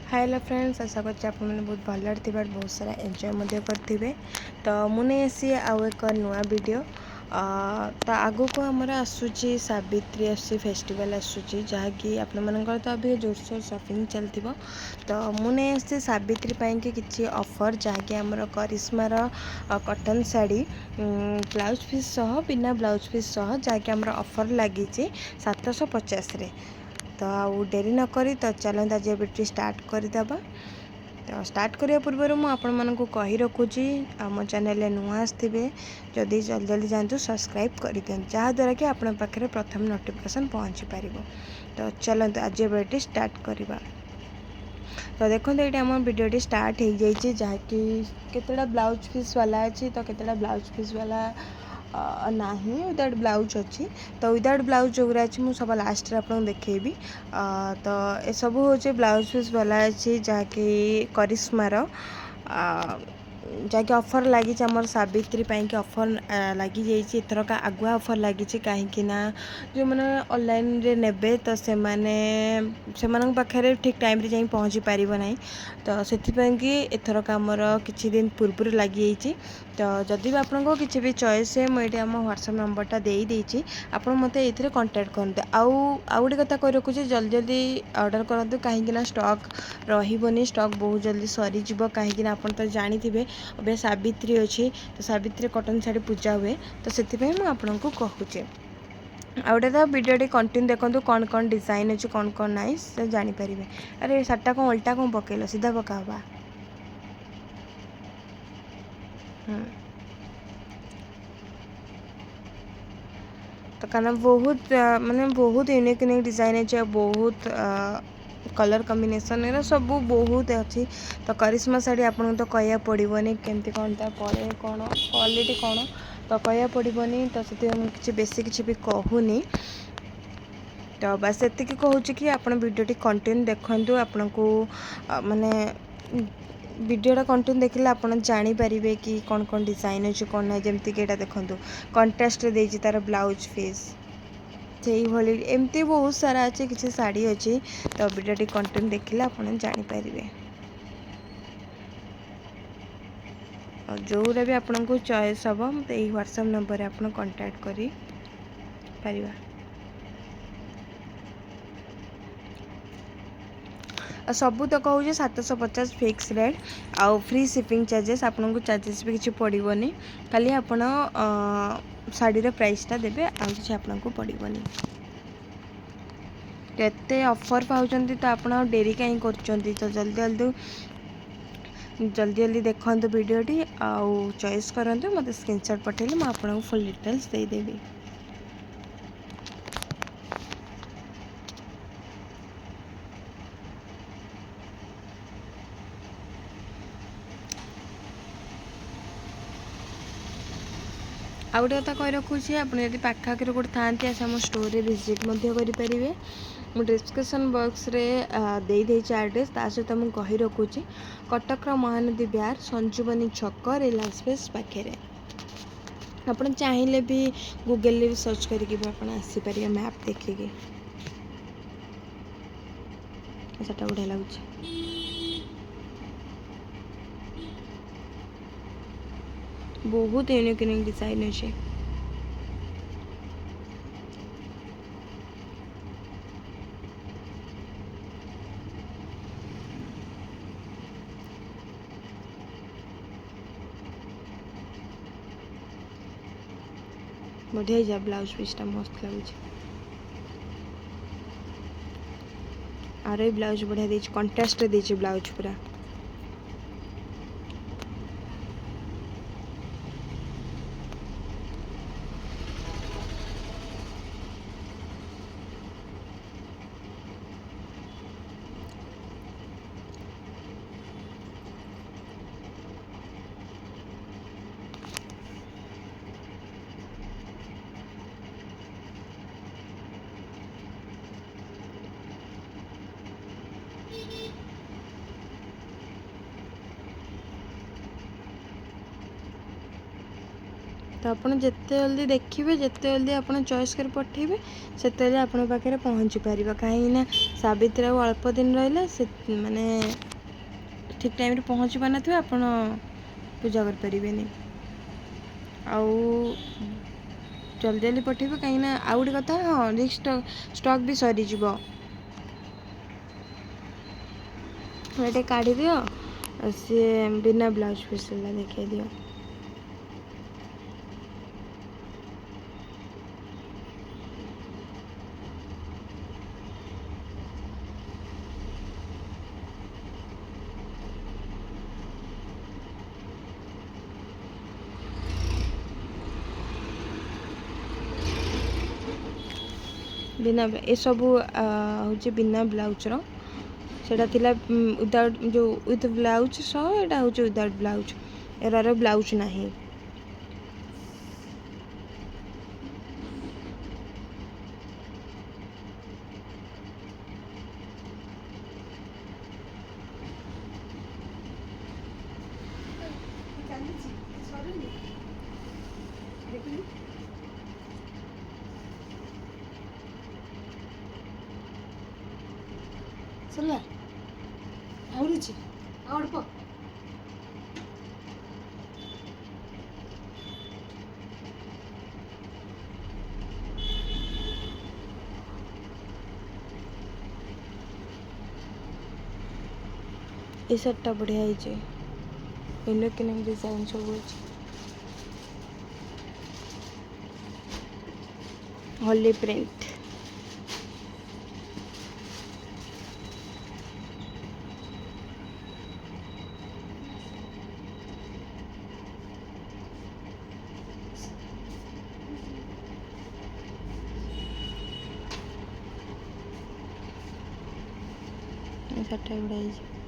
High hello friends, ଆଶା କରୁଛି ଆପଣମାନେ ବହୁତ ଭଲରେ ଥିବେ, ବହୁତ ସାରା ଏନ୍ଜୟ ମଧ୍ୟ କରିଥିବେ। ତ ମୁଁ ନେଇ ଆସିଛି ଆଉ ଏକ ନୂଆ ଭିଡ଼ିଓ। ତ ଆଗକୁ ଆମର ଆସୁଛି ସାବିତ୍ରୀ ଆସୁଛି, ଫେଷ୍ଟିଭାଲ୍ ଆସୁଛି, ଯାହାକି ଆପଣମାନଙ୍କର ତ ଏବେ ଜୋରସୋର ସପିଂ ଚାଲିଥିବ। ତ ମୁଁ ନେଇ ଆସିଛି ସାବିତ୍ରୀ ପାଇଁକି କିଛି ଅଫର୍, ଯାହାକି ଆମର କରିସ୍ମାର କଟନ୍ ଶାଢ଼ୀ ବ୍ଲାଉଜ୍ ପିସ୍ ସହ, ବିନା ବ୍ଲାଉଜ୍ ପିସ୍ ସହ, ଯାହାକି ଆମର ଅଫର୍ ଲାଗିଛି 750ରେ। ତ ଆଉ ଡେରି ନକରି ତ ଚାଲନ୍ତୁ ଆଜି ଭିଡ଼ିଓଟି ଷ୍ଟାର୍ଟ କରିଦେବା। ତ ଷ୍ଟାର୍ଟ କରିବା ପୂର୍ବରୁ ମୁଁ ଆପଣମାନଙ୍କୁ କହି ରଖୁଛି, ଆମ ଚ୍ୟାନେଲରେ ନୂଆ ଆସିଥିବେ ଯଦି ଜଲ୍ଦି ଜଲ୍ଦି ଯାଆନ୍ତୁ ସବସ୍କ୍ରାଇବ୍ କରିଦିଅନ୍ତୁ, ଯାହାଦ୍ୱାରା କି ଆପଣଙ୍କ ପାଖରେ ପ୍ରଥମ ନୋଟିଫିକେସନ୍ ପହଞ୍ଚି ପାରିବ। ତ ଚାଲନ୍ତୁ ଆଜି ଭିଡ଼ିଓଟି ଷ୍ଟାର୍ଟ କରିବା। ତ ଦେଖନ୍ତୁ, ଏଇଠି ଆମ ଭିଡ଼ିଓଟି ଷ୍ଟାର୍ଟ ହେଇଯାଇଛି, ଯାହାକି କେତେଟା ବ୍ଲାଉଜ୍ ପିସ୍ ବାଲା ଅଛି ତ କେତେଟା ବ୍ଲାଉଜ୍ ପିସ୍ ବାଲା ନାହିଁ, ୱିଦାଉଟ୍ ବ୍ଲାଉଜ୍ ଅଛି। ତ ୱିଦାଉଟ୍ ବ୍ଲାଉଜ୍ ଯେଉଁଗୁଡ଼ା ଅଛି ମୁଁ ସବୁ ଲାଷ୍ଟରେ ଆପଣଙ୍କୁ ଦେଖେଇବି। ତ ଏସବୁ ହେଉଛି ବ୍ଲାଉଜ୍ ପିସ୍ ବାଲା ଅଛି, ଯାହାକି କରିସ୍ମାର, ଯାହାକି ଅଫର୍ ଲାଗିଛି ଆମର ସାବିତ୍ରୀ ପାଇଁକି ଅଫର୍ ଲାଗିଯାଇଛି। ଏଥରକ ଆଗୁଆ ଅଫର୍ ଲାଗିଛି, କାହିଁକି ନା ଯେଉଁମାନେ ଅନଲାଇନ୍ରେ ନେବେ ତ ସେମାନେ ସେମାନଙ୍କ ପାଖରେ ଠିକ୍ ଟାଇମ୍ରେ ଯାଇ ପହଞ୍ଚି ପାରିବ ନାହିଁ। ତ ସେଥିପାଇଁକି ଏଥରକ ଆମର କିଛି ଦିନ ପୂର୍ବରୁ ଲାଗିଯାଇଛି। ତ ଯଦି ବି ଆପଣଙ୍କ କିଛି ବି ଚଏସ୍ ହୁଏ, ମୁଁ ଏଇଠି ଆମ ହ୍ୱାଟ୍ସଆପ୍ ନମ୍ବରଟା ଦେଇଦେଇଛି, ଆପଣ ମୋତେ ଏଇଥିରେ କଣ୍ଟାକ୍ଟ କରନ୍ତୁ। ଆଉ ଗୋଟେ କଥା କହି ରଖୁଛି, ଜଲ୍ଦି ଜଲ୍ଦି ଅର୍ଡ଼ର କରନ୍ତୁ, କାହିଁକିନା ଷ୍ଟକ୍ ରହିବନି, ଷ୍ଟକ୍ ବହୁତ ଜଲ୍ଦି ସରିଯିବ। କାହିଁକିନା ଆପଣ ତ ଜାଣିଥିବେ ଏବେ ସାବିତ୍ରୀ ଅଛି, ତ ସାବିତ୍ରୀ କଟନ୍ ଶାଢ଼ୀ ପୂଜା ହୁଏ, ତ ସେଥିପାଇଁ ମୁଁ ଆପଣଙ୍କୁ କହୁଛି। ଆଉ ଗୋଟେ ତ ଭିଡ଼ିଓଟି କଣ୍ଟିନ୍ୟୁ ଦେଖନ୍ତୁ, କ'ଣ କ'ଣ ଡିଜାଇନ୍ ଅଛି, କ'ଣ କ'ଣ ନାହିଁ ସେ ଜାଣିପାରିବେ। ଆରେ, ଶାଢ଼ୀଟା କ'ଣ ଓଲଟା କ'ଣ ପକେଇଲ? ସିଧା ପକା ହବା। ତ କାରଣ ବହୁତ ମାନେ ବହୁତ ୟୁନିକ୍ ୟୁନିକ୍ ଡିଜାଇନ୍ ଅଛି ଆଉ ବହୁତ କଲର୍ କମ୍ବିନେସନ୍ ଏରା ସବୁ ବହୁତ ଅଛି। ତ କରିସ୍ମା ଶାଢ଼ୀ ଆପଣଙ୍କୁ ତ କହିବାକୁ ପଡ଼ିବନି କେମିତି କ'ଣ ତା ପଡ଼େ, କ'ଣ କ୍ୱାଲିଟି କ'ଣ ତ କହିବାକୁ ପଡ଼ିବନି। ତ ସେଥିପାଇଁ ମୁଁ କିଛି ବେଶୀ କିଛି ବି କହୁନି। ତ ବାସ୍ ଏତିକି କହୁଛି କି ଆପଣ ଭିଡ଼ିଓଟି କଣ୍ଟିନ୍ୟୁ ଦେଖନ୍ତୁ। ଆପଣଙ୍କୁ ମାନେ ଭିଡ଼ିଓଟା କଣ୍ଟିନ୍ୟୁ ଦେଖିଲେ ଆପଣ ଜାଣିପାରିବେ କି କ'ଣ କ'ଣ ଡିଜାଇନ୍ ଅଛି, କ'ଣ ନାହିଁ। ଯେମିତିକି ଏଇଟା ଦେଖନ୍ତୁ, କଣ୍ଟ୍ରାଷ୍ଟରେ ଦେଇଛି ତାର ବ୍ଲାଉଜ୍ ପିସ୍, ସେଇଭଳି ଏମିତି ବହୁତ ସାରା ଅଛି, କିଛି ଶାଢ଼ୀ ଅଛି। ତ ଭିଡ଼ିଓଟି କଣ୍ଟିନ୍ୟୁ ଦେଖିଲେ ଆପଣ ଜାଣିପାରିବେ। ଆଉ ଯେଉଁଗୁଡ଼ା ବି ଆପଣଙ୍କୁ ଚଏସ୍ ହେବ, ମୋତେ ଏଇ ହ୍ୱାଟ୍ସଆପ୍ ନମ୍ବରରେ ଆପଣ କଣ୍ଟାକ୍ଟ କରିପାରିବା। ଆଉ ସବୁ ତକ ହେଉଛି 750 ଫିକ୍ସ ରେଟ୍ ଆଉ ଫ୍ରି ସିପିଂ ଚାର୍ଜେସ୍। ଆପଣଙ୍କୁ ଚାର୍ଜେସ୍ ବି କିଛି ପଡ଼ିବନି, ଖାଲି ଆପଣ ଶାଢ଼ୀର ପ୍ରାଇସ୍ଟା ଦେବେ, ଆଉ କିଛି ଆପଣଙ୍କୁ ପଡ଼ିବନି। ଏତେ ଅଫର୍ ପାଉଛନ୍ତି ତ ଆପଣ ଆଉ ଡେରି କାହିଁ କରୁଛନ୍ତି? ତ ଜଲ୍ଦି ଜଲ୍ଦି ଜଲ୍ଦି ଜଲ୍ଦି ଦେଖନ୍ତୁ ଭିଡ଼ିଓଟି ଆଉ ଚଏସ୍ କରନ୍ତୁ। ମୋତେ ସ୍କ୍ରିନସଟ୍ ପଠାଇଲେ ମୁଁ ଆପଣଙ୍କୁ ଫୁଲ୍ ଡିଟେଲ୍ସ ଦେଇଦେବି। ଆଉ ଗୋଟେ କଥା କହି ରଖୁଛି, ଆପଣ ଯଦି ପାଖାପାଖିରେ କେଉଁଠି ଥାଆନ୍ତି, ଆସି ଆମ ଷ୍ଟୋରରେ ଭିଜିଟ୍ ମଧ୍ୟ କରିପାରିବେ। ମୁଁ ଡିସ୍କ୍ରିପ୍ସନ୍ ବକ୍ସରେ ଦେଇଦେଇଛି ଆଡ୍ରେସ୍। ତା ସହିତ ମୁଁ କହି ରଖୁଛି, କଟକର ମହାନଦୀ ବିହାର ସଞ୍ଜୀବନୀ ଛକ ରିଲାଏନ୍ସ ଫ୍ରେଶ୍ ପାଖରେ। ଆପଣ ଚାହିଁଲେ ବି ଗୁଗଲରେ ବି ସର୍ଚ୍ଚ କରିକି ବି ଆପଣ ଆସିପାରିବେ ମ୍ୟାପ୍ ଦେଖିକି। ସେଟା ବଢ଼ିଆ ଲାଗୁଛି, ବହୁତ ୟୁନିକ୍ ୟୁନିକ୍ ଡିଜାଇନ୍ ଅଛି। ବଢ଼ିଆ ହେଇଯିବ, ବ୍ଲାଉଜ୍ ପିସ୍ଟା ମସ୍ତ ଲାଗୁଛି। ଆର ବି ବ୍ଲାଉଜ୍ ବଢ଼ିଆ ଦେଇଛି, କଣ୍ଟ୍ରାଷ୍ଟରେ ଦେଇଛି ବ୍ଲାଉଜ୍ ପୁରା। ତ ଆପଣ ଯେତେ ଜଲ୍ଦି ଦେଖିବେ, ଯେତେ ଜଲ୍ଦି ଆପଣ ଚଏସ୍ କରି ପଠାଇବେ, ସେତେ ଜଲ୍ଦି ଆପଣଙ୍କ ପାଖରେ ପହଞ୍ଚି ପାରିବ। କାହିଁକିନା ସାବିତ୍ରୀ ଆଉ ଅଳ୍ପ ଦିନ ରହିଲା, ସେ ମାନେ ଠିକ୍ ଟାଇମ୍ରେ ପହଞ୍ଚି ପାରିନଥିବେ, ଆପଣ ପୂଜା କରିପାରିବେନି। ଆଉ ଜଲ୍ଦି ଜଲ୍ଦି ପଠାଇବେ, କାହିଁକିନା ଆଉ ଗୋଟେ କଥା, ହଁ, ଷ୍ଟକ୍ ବି ସରିଯିବ। ଏଇଟା କାଢ଼ିଦିଅ, ସିଏ ବିନା ବ୍ଲାଉଜ୍ ପିସ୍ ହେଲା ଦେଖାଇ ଦିଅ। ବିନା ଏସବୁ ହେଉଛି ବିନା ବ୍ଲାଉଜ୍ର। ସେଇଟା ଥିଲା ୱିଦାଉଟ୍, ଯେଉଁ ୱିଥ୍ ବ୍ଲାଉଜ୍ ସହ, ଏଇଟା ହେଉଛି ୱିଦାଉଟ୍ ବ୍ଲାଉଜ୍। ଏରାର ବ୍ଲାଉଜ୍ ନାହିଁ। ସରିଲା? ଆହୁରି ଅଛି, ଆଉ ଅଳ୍ପ। ଏ ଶାଢ଼ୀଟା ବଢ଼ିଆ ହେଇଛି, ୟୁନିକ୍ ୟୁନିକ୍ ଡିଜାଇନ୍ ସବୁ ଅଛି। ହୋଲି ପ୍ରିଣ୍ଟ। ଏ ଶାଢ଼ୀଟା ବଢ଼ିଆ ହେଇଛି।